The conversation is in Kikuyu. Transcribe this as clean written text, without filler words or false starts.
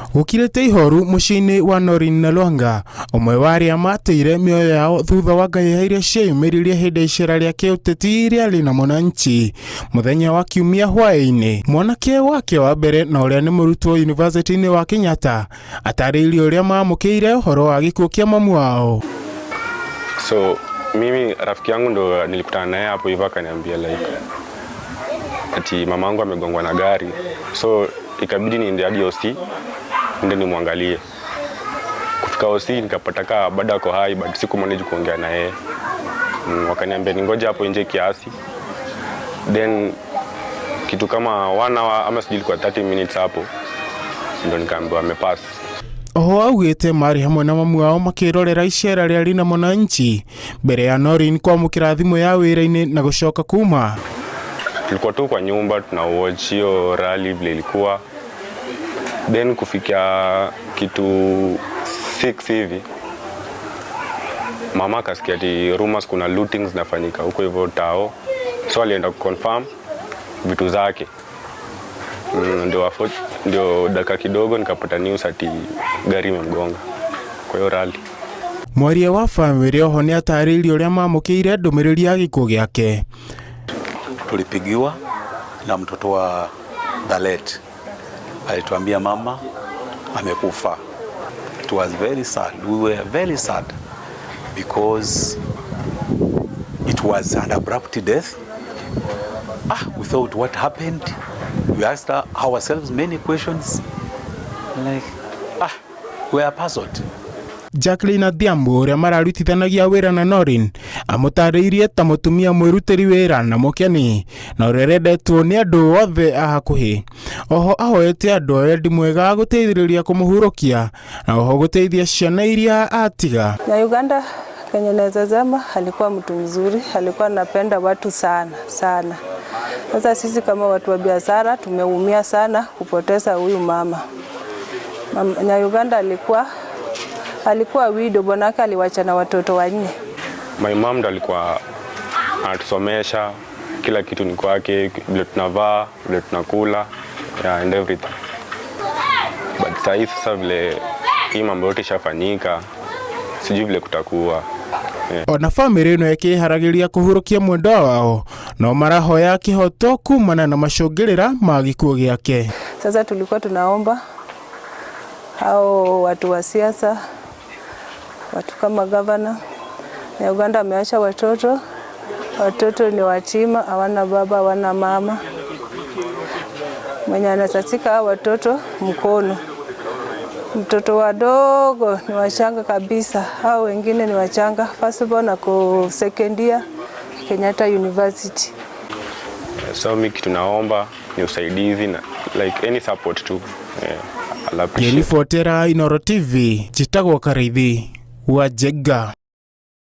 Gũkirĩte ihoru mũciĩ-inĩ wa Norin na Lwanga, ũmwe wa arĩa mateire mĩoyo yao thutha wa ngahĩha iria cieyumĩririe hĩndĩ ya icera rĩa kĩũteti rĩa Linda Mwananchi mũthenya wa Kiumia hwaĩ-inĩ. Mwanake wake wa mbere na ũrĩa nĩ mũrutwo yunivasĩtĩ-inĩ wa Kenyatta atarĩirie ũrĩa maamũkĩire ũhoro wa gĩkuũ kĩa mamu wao. So mimi rafiki yangu ndo nilikutana naye hapo hivyo, akaniambia like ati mamangu amegongwa na gari, so ikabidi niende hadi OC ndio nimwangalie. Kufika OC nikapata kaa bado ako hai, but siku manage kuongea na yeye. Wakaniambia ningoje hapo nje kiasi, then kitu kama 1 hour ama sijui ilikuwa 30 minutes hapo ndo nikaambiwa amepass. Oho augĩte marĩ hamwe na mamu wao makĩrorera icera rĩa Linda Mwananchi mbere ya Norin kwamũkĩra thimũ ya wĩra-inĩ na gũcoka kuma. Tulikuwa tu kwa nyumba tuna watch hiyo rally vile ilikuwa, then kufikia kitu 6 hivi mama akasikia ati rumors kuna lootings zinafanyika huko hivyo tao, so alienda kuconfirm vitu zake. Ndio dakika kidogo nikapata news ati gari imemgonga kwa hiyo rally. Mwaria wa bamĩrĩ oho nĩ atarĩirie ũrĩa mamũkĩire ndũmĩrĩri ya gĩkuũ gĩake. Tulipigiwa na mtoto wa the late, alituambia mama amekufa. It was very sad. We were very sad because it was an abrupt death. Ah, we thought, what happened? We asked ourselves many questions. Like, ah, we are puzzled. Jacqueline Adhiambo ũrĩa mararutithanagia wĩra na Norin amũtarĩirie ta mũtumia mwĩrutĩri wĩra na mũkeni na ũrĩa ũrendetwo nĩ andũ othe a hakuhĩ. Oho ahoete andũ a wendi mwega gũteithĩrĩria kũmũhurũkia na oho gũteithia ciana iria atiga. Na Uganda kenye naweza sema, alikuwa mtu mzuri, alikuwa anapenda watu sana sana. Sasa sisi kama watu wa biashara tumeumia sana kupoteza huyu mama. Na Uganda alikuwa widow, bwanake aliwacha na watoto wanne. My mom ndo alikuwa anatusomesha, kila kitu ni kwake, vile tunavaa, vile tunakula, yeah, and everything. But saa hii sasa vile hii mambo yote ishafanyika, sijui vile kutakuwa. Yeah. Ona bamĩrĩ ĩno ĩkĩharagĩria kũhurũkia mwendwa wao no marahoya kĩhoto kumana na macũngĩrĩra ma gĩkuũ gĩake. Sasa tulikuwa tunaomba hao watu wa siasa, watu kama gavana na Uganda ameacha watoto, watoto ni watima, hawana baba, hawana mama. Mwenye anasasika hao watoto mkono, mtoto wadogo ni wachanga kabisa, hao wengine ni wachanga. First born ako second year Kenyatta University. So mi kitu naomba ni usaidizi na like any support tu. Yeah, I'll appreciate. Ngĩribotera Inooro TV, njĩtagwo Karĩithi wa Njenga.